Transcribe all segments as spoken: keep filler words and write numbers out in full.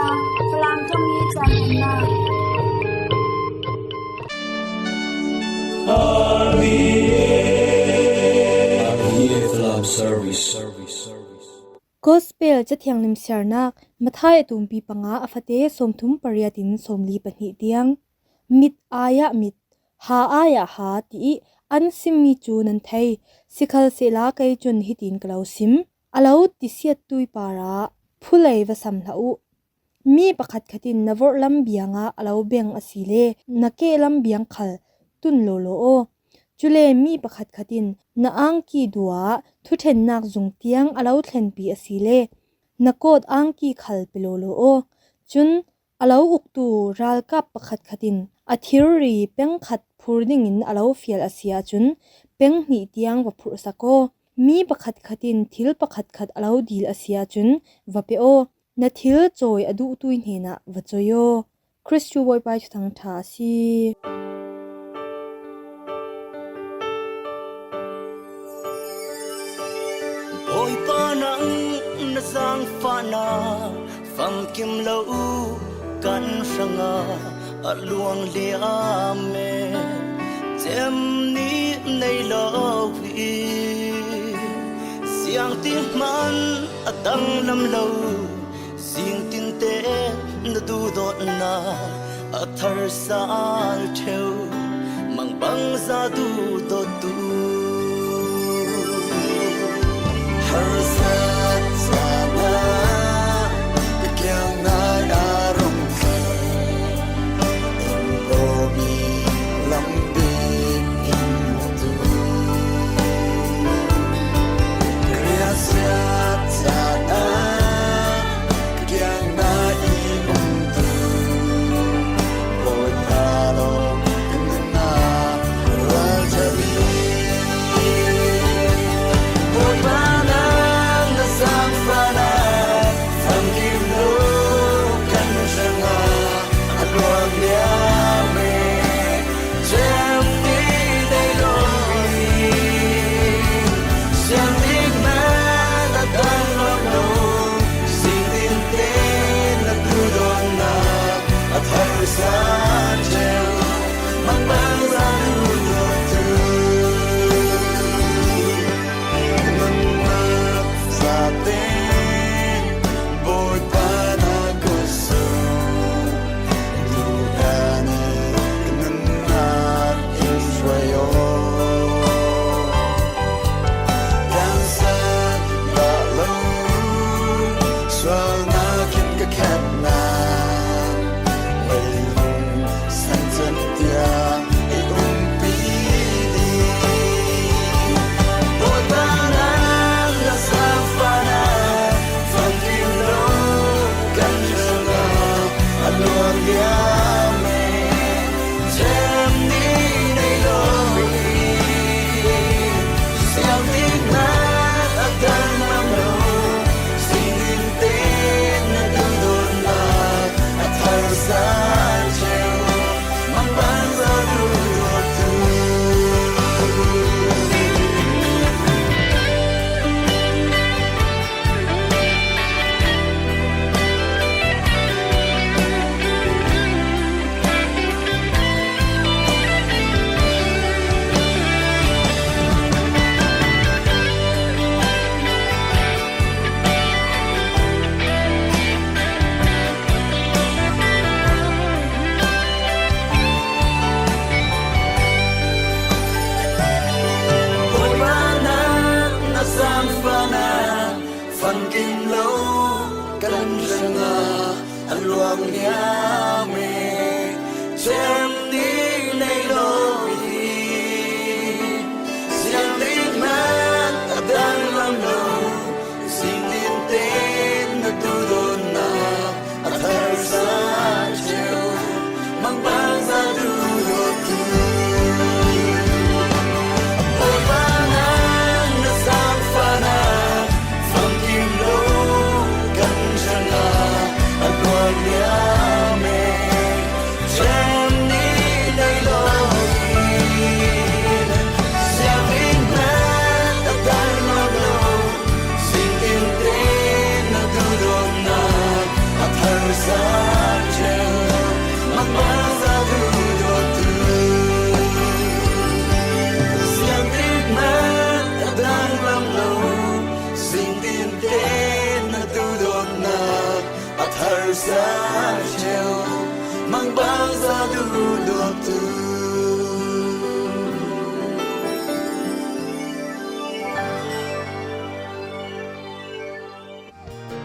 Falam thong hi chan na. Gospel Cathiang Limsiarnak, Mathai a tumpi panga, a fate sawmthum pariat in sawmli pahnih tiang. Mit ai-ah mit, ha ai-ah ha, ti ih an simmi cu nan thei. Sikhalsehla kei cun hitin ka lo sim: A lo tisiat tui parah phulei va sam hlah uh. Mi pakhatkhat in na vorhlam biangah a lo beng asile na kehlam biang khal tun lawlaw aw. Cule mi pakhatkhat in na angki duh ah thuṭhennak zung tiang a lo thlenpi asile na kawt angki khal pe lawlaw aw. Cun a lo uktu ralkap pakhatkhat in a thirri peng khat phur dingin a lo fial a si ahcun peng hnih tiang va phurhsak aw. Mi pakhatkhat in thil pakhatkhat a lo dil a si ahcun va pe aw. Na thil cawi a duhtui hnenah va cawi aw. Kristu Bawipa ih Thuthang ṭha a si. Bawipa, nang na zaangfahnak famkim lo kan hrangah a luang liam e. Cem nih nei lo i siangtihman a danglam lo, singtin te na duhdawtnak a tharsal ṭheu, mangbangza duhdawttu. Harsat caan ah ka kiang nai a rung thlen, in lawmi lam bik in tu. Ka riahsiat caan ah ka kiang nai i um tu. Bawipa lawng ka nunnak rual ṭheu i, Bawipa, nang na zaangfahnak famkim lo kan hrangah a luang liam e. Cem nih nei lo i siangtihman a danglam lo, singtin te na duhdawtnak a tharsal ṭheu, mangbangza duhdawttu. Ka nunnak zate Bawipa na kut sung duhdan i ka nunnak in hruai aw. Dangsak dah lo, sualnak in ka khat nain, leilung san cem tiang i umpi ding. Bawipa, nang na zaangfahnak famkim lo kan hrangah a luang liam e. Cem nih nei lo i siangtihnak a danglam lo, singtin te na duhdawtnak a tharsal ṭheu, mangbangza duhdawttu. Bawipa, nang na zaangfahnak famkim lo kan hrangah a luang liam e. Cem nih nei lo i siangtihnak a danglam lo, singtin te na duhdawtnak a tharsal ṭheu, mangbangza duhdawttu. Bawipa, nang na zaangfahnak famkim lo kan hrangah a luang liam e. Cem nih nei lo i siangtihnak a danglam lo, singtin te na duhdawtnak a thar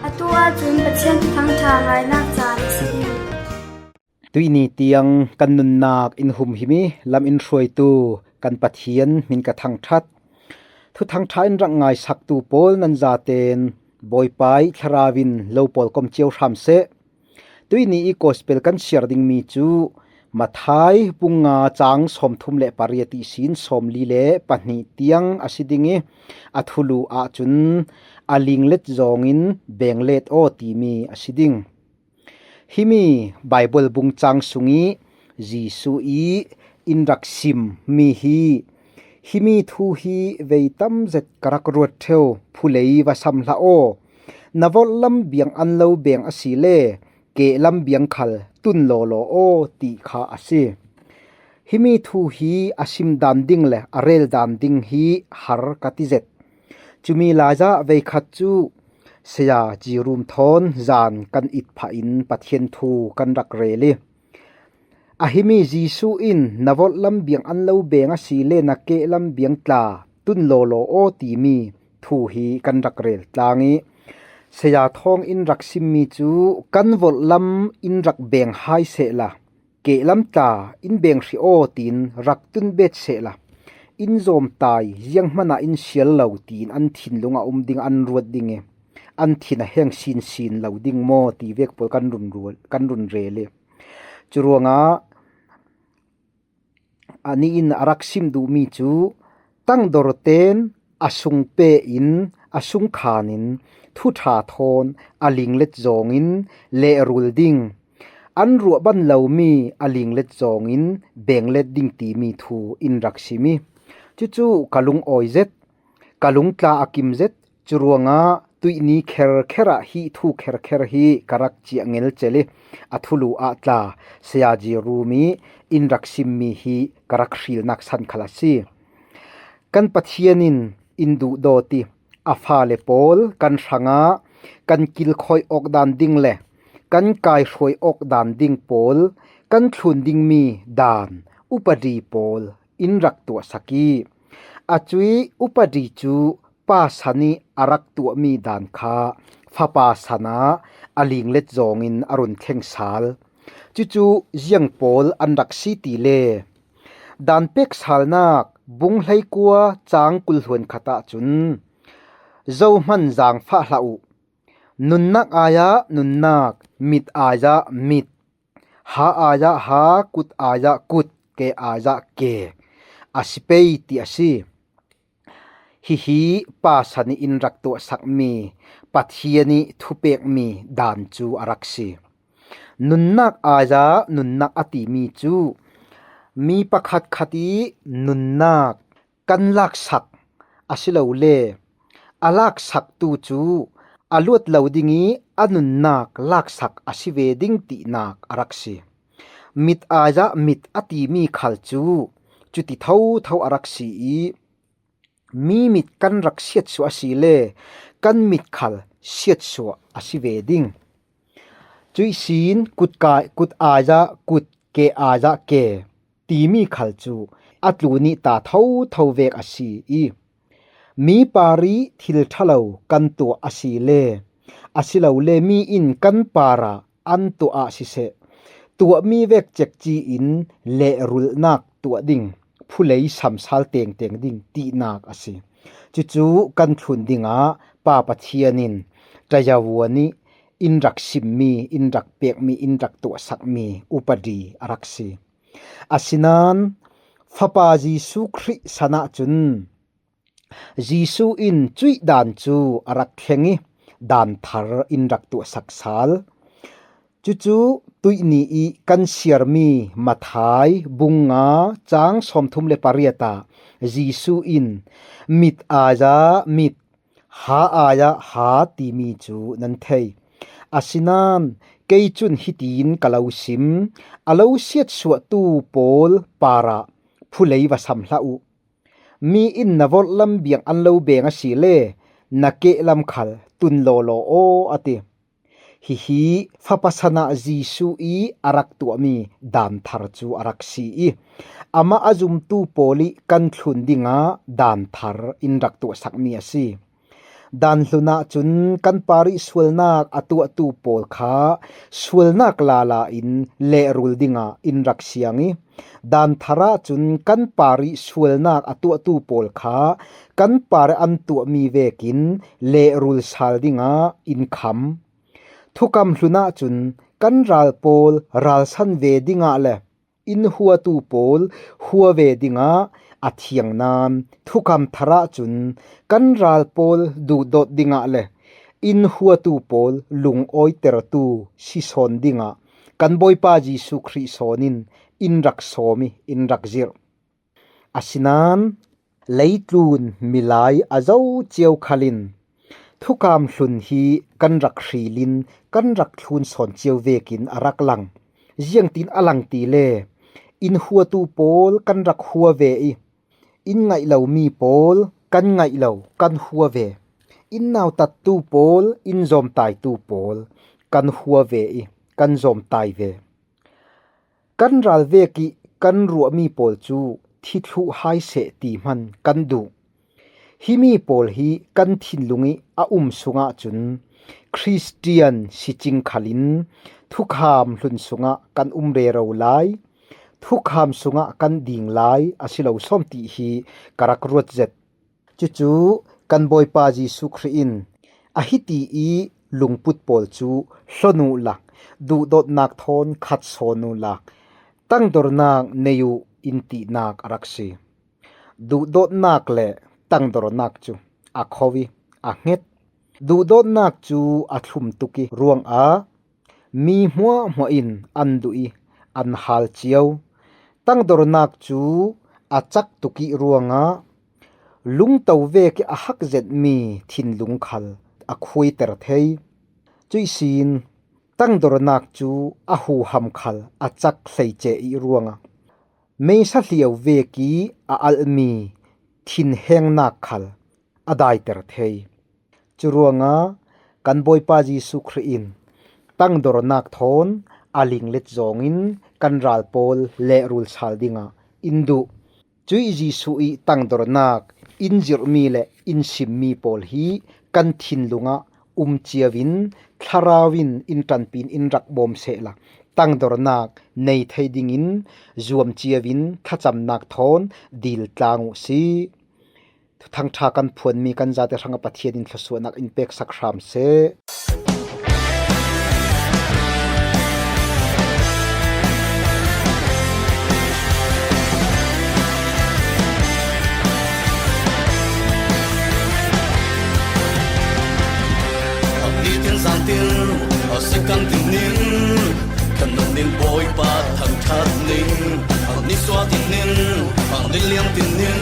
Atu ahcun Pathian Thuthang ṭha ngainak caan a si. Tuihni tiang kan nunnak in humhim i lam in hruaitu kan Pathian hmin ka thangṭhat. Thuthang ṭha in rak ngaisaktu pawl nan zaten Bawipa i thlarau in lo pawlkom cio hram seh. Tuihni i gospel kan siar dingmi cu Matthai bung nga cang sawmthum le pariat ihsin sawmli le pahnih tiang a si ding i a thulu ahcun a linglet zawngin benglet aw timi a si ding. Himi Baibal bung cang sung i Jesuh i in rak simmi hi, himi thu hi vei tam zet ka rak ruat ṭheu, phulei va sam hlah aw. Na vorhlam biang an lo beng a si le kehlam biang khal tun lawlaw aw ti kha a si. Himi thu hi a sim dan ding le a rel dan ding hi har ka ti zet. Cumi lai ah veikhat cu Saya Jerum thawn zan kan it phah in Pathian thu kan rak rel i, a himi Jesuh in na vorhlam biang an lo beng a si le na kehlam biang tla tun lawlaw aw timi thu hi kan rak rel tlang i, saya thawng in rak simmi cu kan vorhlam in rak beng hai sehla, kehlam tla in beng hrih aw tiin rak tun bet sehla, in zawmtai zianghman ah in sial lo tiin an thinlung a um ding an ruat ding i, an thin a heng sinsin lo ding maw ti vek pawl kan run rual, kan run rel i. Curuangah anih in a rak sim duhmi cu tangdor ten a sung pe in a sung khan in thuṭha thawn a linglet zawngin lehrul ding, an ruah ban lomi a linglet zawngin benglet ding timi thu in rak sim i, cucu ka lungawi zet, ka lungtla a kim zet. Curuangah tuihni kherkher ah hi thu kherkher hi ka rak ciah ngelcel i, a thulu ah tla Saya Jerum i in rak simmi hi ka rak hrilnak san khal a si. Kan Pathian in in duhdawt i a fale pawl kan hrangah kan kilkhawi awk dan ding le kan kaihruai awk dan ding pawl kan thlun dingmi dan upadi pawl in rak tuahsak i, a cuih upadi cu pa san i a rak tuahmi dan kha fapa san ah a linglet zawngin a run thleng sal. Cucu ziang pawl an rak si ti le, dan pek salnak bung hleikua cang kul hluan khat ahcun zohman zaangfah hlah uh. Nunnak ai ah nunnak, mit ai ah mit, ha ai ah ha, kut ai ah kut, ke ai ah ke a si pei ti a si. Hihi pa san i in rak tuahsakmi Pathian i thupekmi dan cu a rak si. Nunnak ai ah nunnak a timi cu mi pakhatkhat i nunnak kan laksak asilole a laksaktu cu a luat lo ding i a nunnak laksak a si ve ding tinak a rak si. Mit ai ah mit a timi khal cu cuti thotho a rak si i, mi mit kan rak siatsuah a si le kan mit khal siatsuah a si ve ding. Cuih sin kut kai, kut ai ah kut, ke ai ah ke timi khal cu a tlun i ta thotho vek a si i, mi par i thil ṭhalo kan tuah a si le, asilole mi in kan par ah an tuah ah siseh, tuahmi vek cekci in lehrulhnak tuah ding, phulei samsal tengteng ding tinak a si. Cucu kan thlun dingah Pa Pathian in ṭayavuan i in rak simmi, in rak pekmi, in rak tuahsakmi upadi a rak si. Asinain Fapa Jesuh Khrih san ahcun Jesuh in cuih dan cu a rak thleng i dan thar in rak tuahsak sal. Cucu tuihni i kan siarmi Matthai bung nga cang sawmthum le pariat ah Jesuh in mit ai ah mit, ha ai ah ha timi cu nan thei. Asinain Kei cun hitiin ka lo sim: a lo siatsuahtu pawl parah phulei va sam hlah uh. Mi in na vorhlam biang an lo beng a si le na kehlam khal tun lawlaw aw, a ti. Hihi Fapa sanah Jesuh i a rak tuahmi daan thar cu a rak si i, amah a zumtu pawl i kan thlun dingah daan thar in rak tuahsakmi a si. Daan hlun ahcun kan parih sualnak a tuahtu pawl kha sualnak lala in lehrul dingah in rak siang i, daan thar ahcun kan parih sualnak a tuahtu pawl kha kan parih an tuahmi vekin lehrul sal dingah in kham. Thukam hlun ahcun kan ral pawl ralsan ve dingah le in huatu pawl hua ve dingah a thiang nain, thukam thar ahcun kan ral pawl duhdawt dingah le in huatu pawl lungawitertu si sawn dingah kan Bawipa Jesuh Khrih sawn in in rak sawm i in rak zirh. Asinain leitlun milai a zo cio khal in thukam hlun hi kan rak hril in kan rak thlun sawn cio vekin a rak lang. Ziangtin a lang ti le, in huatu pawl kan rak hua ve i, in ngaih lomi pawl kan ngaih lo, kan hua ve. In nautattu pawl, in zawmtaitu pawl kan hua ve i, kan zawmtai ve. Kan ral vek i kan ruahmi pawl cu thi thluh hai seh ti hman kan duh. Himi pawl hi kan thinlung i a um sungah cun Khristian si cing khal in thukham hlun sungah kan um rero lai, thukham sungah kan ding lai a si lo sawm ti hi ka rak ruat zet. Cucu kan Bawipa Jesuh Khrih in a hiti i lungput pawl cu hlon uhla, duhdawtnak thawn khat sawn uhla, tangdornak nei uh in tinak a rak si. Duhdawtnak le tangdornak cu a kho i a hnget. Duhdawtnak cu a thlum tuk i ruangah mi hmuahhmuah in an duh i an hal cio. Tangdornak cu a cak tuk i ruangah lungto vek i a hak zetmi thinlung khal a khuaiter thei. Cuih sin tangdornak cu a huham khal a cak hleice i ruangah meisa hlio vek i a alhmi thinhengnak khal a daiter thei. Curuangah kan Bawipa Jesuh Khrih in tangdornak thawn a linglet zawngin kan ral pawl lehrul sal dingah in duh. Cuih Jesuh i tangdornak in zirhmi le in simmi pawl hi kan thinlung ah um cio in, thlarau in in ṭanpi in in rak bawm sehla, tangdornak nei thei dingin zuam cio in thlacamnak thawn dil tlang uh si. Thuthang ṭha kan phuanmi kan zate hrangah Pathian in thluasuahnak in peksak hram seh. Nitin zantin, a second tinin, kan nun nin Bawipa thangṭhat ning. Ang nisual tinin, ang niliang tinin,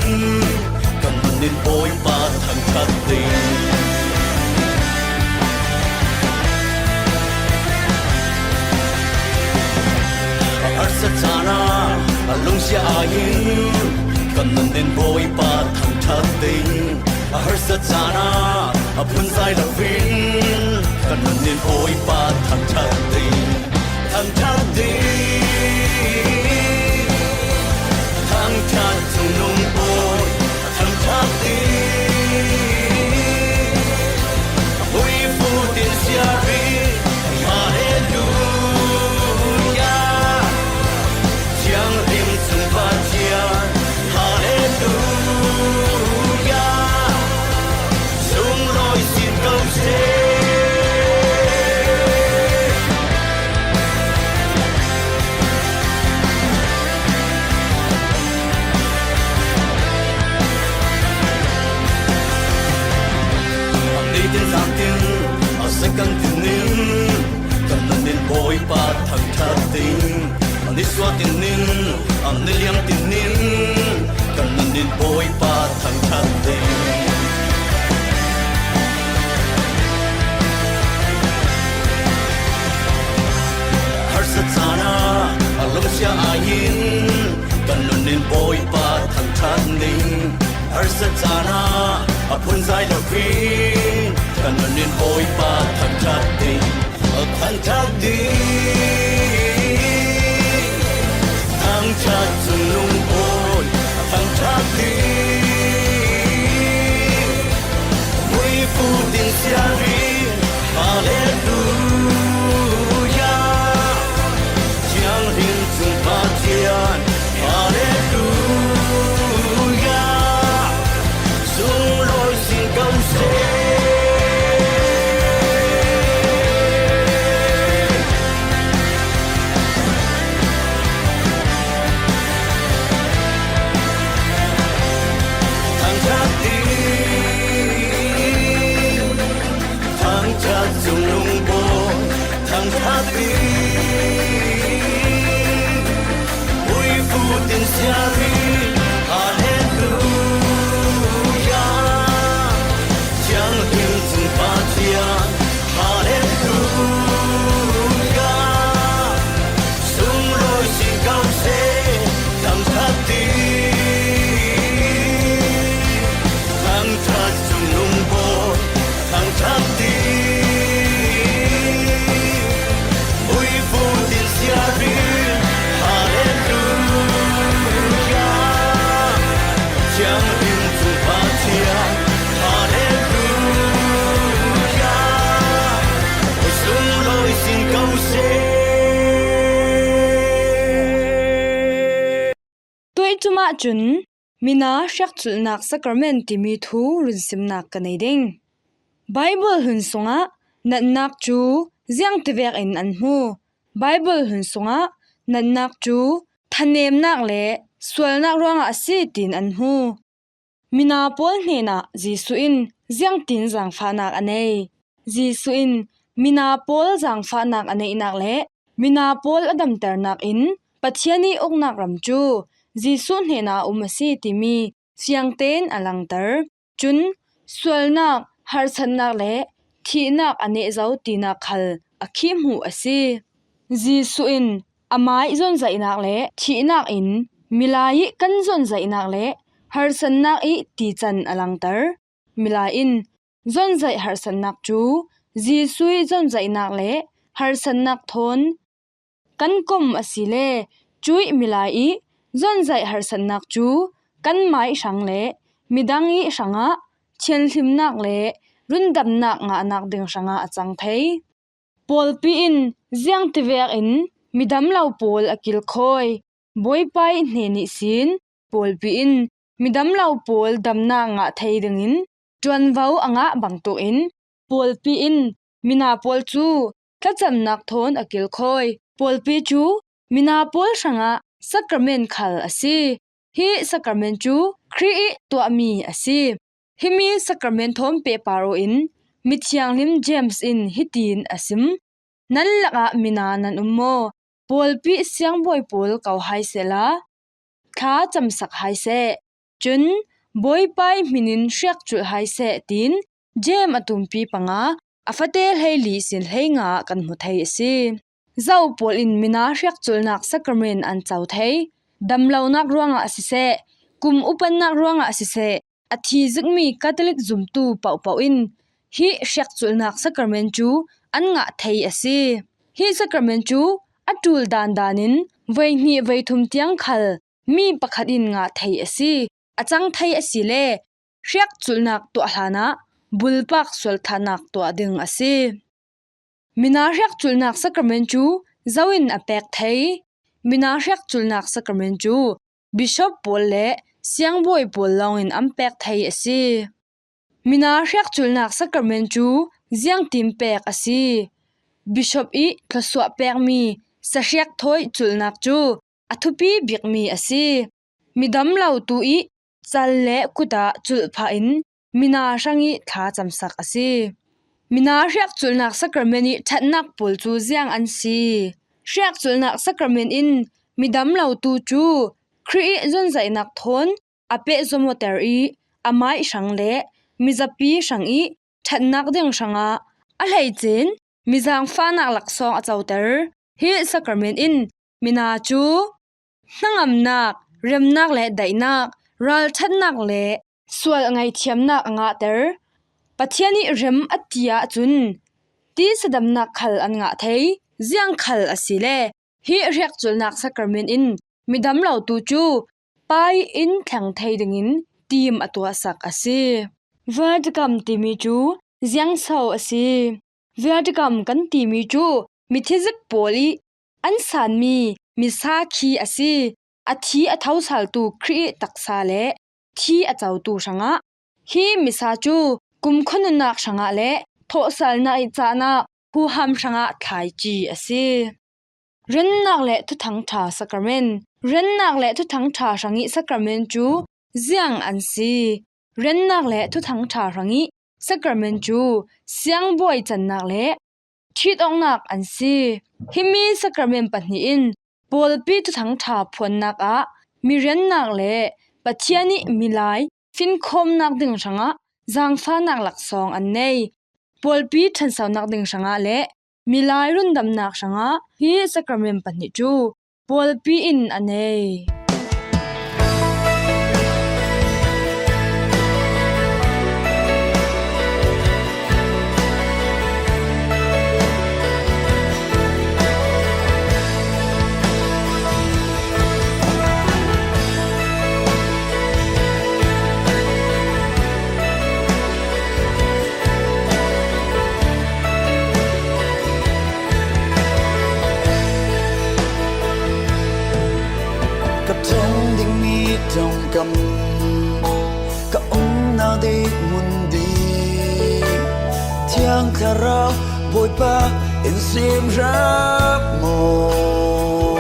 kan nun nin Bawipa thangṭhat ding. A harsat caan ah, a lungsia ah hin, kan nun nin Bawipa thangṭhat ding. A harsat caan ah, a phunzai lo in, kan nun nin Bawipa thangṭhat ding. Thangṭhat ding. Thangṭhat cungnung pawi, thangṭhat ding. Hui fu tin siari, Halleluia. Thianghlim cung Pathian, Halleluia. Sunglawi sin ko seh. Nitin zantin, a second tinin, kan nun nin Bawipa thangṭhat ding. Nisual tinin, niliang tinin, kan nun nin Bawipa thangṭhat ding. Kan nun in Bawipa thangṭhat ning, harsa caan ah a phun zai lo in, kan nun in Bawipa thangṭhat ding, a thangṭhat ding, thangṭhat cungnung pawl a thangṭhat ding, muifu tin siari, Halleluia. Thianghlim cung Pathian, Halleluia. Sunglawi sin ko seh. Thangṭhat ding, thangṭhat cungnung pawl, thangṭhat ding, muifu tin siari, Halleluia. Thianghlim cung Pathian, Halleluia. Sunglawi sin ko seh, thangṭhat ding, thangṭhat cungnung pawl, thangṭhat ding, muifu tin siari, Halleluia. Thianghlim cung Pathian, Halleluia. Sunglawi sin ko seh. Tuih cumah cun mina hriakculhnak sakrament timi thu runsimnak ka nei ding. Baibal hun sungah natnak cu ziangtivek in an hmu? Baibal hun sungah natnak cu thanemnak le sualnak ruangah a si tiin an hmu. Mina pawl hnenah Jesuh in ziangtin zaangfahnak a nei? Jesuh in mina pawl zaangfahnak a neihnak le mina pawl a damternak in Pathian i uknak ram cu Jesuh hnenah a um a si timi fiang tein a langter. Cun sualnak, harsatnak le thihnak a neh zo tinak khal a khih hmuh a si. Jesuh in amai zonzaihnak le thihnak in milai i kan zonzaihnak le harsatnak i tican a langter. Milai in zonzaih harsatnak cu Jesuh i zonzaihnak le harsatnak thawn kan kom a si le cuih milai i zonzaih harsatnak cu kanmai hrang le midang i hrangah thianhlimnak le rundamnak ngahnak ding hrangah a cang thei. Pawlpi in ziangtivek in midam lo pawl a kilkhawi? Bawipa i hnen ihsin pawlpi in midam lo pawl damnak ngah thei dingin ṭuanvo a ngah bangtuk in pawlpi in mina pawl cu thlacamnak thawn a kilkhawi. Pawlpi cu mina pawl hrangah sakrament khal a si. Hi sakrament cu Khrih i tuahmi a si. Himi sakrament thawn pehpar aw in mithianghlim James in hitin a sim: Nan lakah mina nan um maw? Pawlpi siangbawi pawl ko hai sehla, thla camsak hai seh. Cun Bawipa i hmin in hriakculh hai seh, tiin James a tumpi panga a fate hleili sin hleinga ah kan hmu thei a si. Zoh pawl in mina hriakculhnak sakrament an co thei. Damlonak ruangah a siseh, kum upannak ruangah a siseh, a thi zikmi Catholic zumtu pohpoh in hi hriakculhnak sakrament cu an ngah thei a si. Hi sakrament cu a ṭul dandan in voihnih voithum tiang khal mi pakhat in ngah thei a si. A cang thei a si le hriakculhnak tuah hlanah bulpak sualthannak tuah ding a si. Mina hriakculhnak sakrament cu zo in a pek thei? Mina hriakculhnak sakrament cu bishop pawl le siangbawi pawl lawngin an pek thei a si. Mina hriakculhnak sakrament cu ziangtin pek a si? Bishop i thluasuah pekmi sahriak thawi culhnak cu a thupi bikmi a si. Midam lotu i cal le kut ah culh phah in mina hrang i thla camsak a si. Mina hriakculhnak sakrament i ṭhatnak pawl cu ziang an si? Hriakculhnak sakrament in midam lotu cu Khrih i zonzaihnak thawn a pehzomter i amai hrang le mizapi hrang i ṭhatnak ding hrangah a hleice in mi zaangfahnak laksawng a coter. Hi sakrament in mina cu hnangamnak, remnak le daihnak, ralṭhatnak le sual ngaithiamnak a ngahter. Pathian ih rem a ti ahcun tisadamnak khal an ngah thei. Ziang khal a si le hi riakculhnak sakrament in midam lotu cu Pa ih in thleng thei dingin tim a tuahsak a si. Vatican timi cu ziangso a si. Vatican kan timi cu mithizik pawl ih an sanmi misa khi a si. A thi a tho saltu Khrih ih taksa le thi a cotu hrangah hi misa cu kumkhua nunnak hrangah le thawhsalnak ih cahnak huham hrangah thlaici a si. Rennak le Thuthangṭha Sakrament. Rennak le Thuthangṭha hrang ih sakrament cu ziang an si. Rennak le Thuthangṭha hrang ih sakrament cu siangbawi cannak le ṭhit-awknak an si. Himi sakrament pahnih in pawlpi Thuthangṭha phuannak ah mirennak le Pathian ih milai finkhawmnak ding hrangah zaangfahnak laksawng an nei. Pawlpi ṭhansonak ding hrangah le milai rundamnak hrangah hi sakrament pahnih cu pawlpi in a nei. Ka ṭhawng dingmi ṭongkam, ka umnak ding hmun ding, Thiang Thlarau Bawipa in sim hram maw?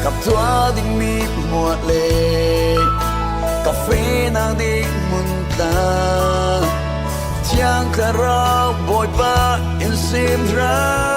Ka tuah dingmi hmuah le ka fehnak ding hmun tla, Thiang Thlarau Bawipa in sim hram.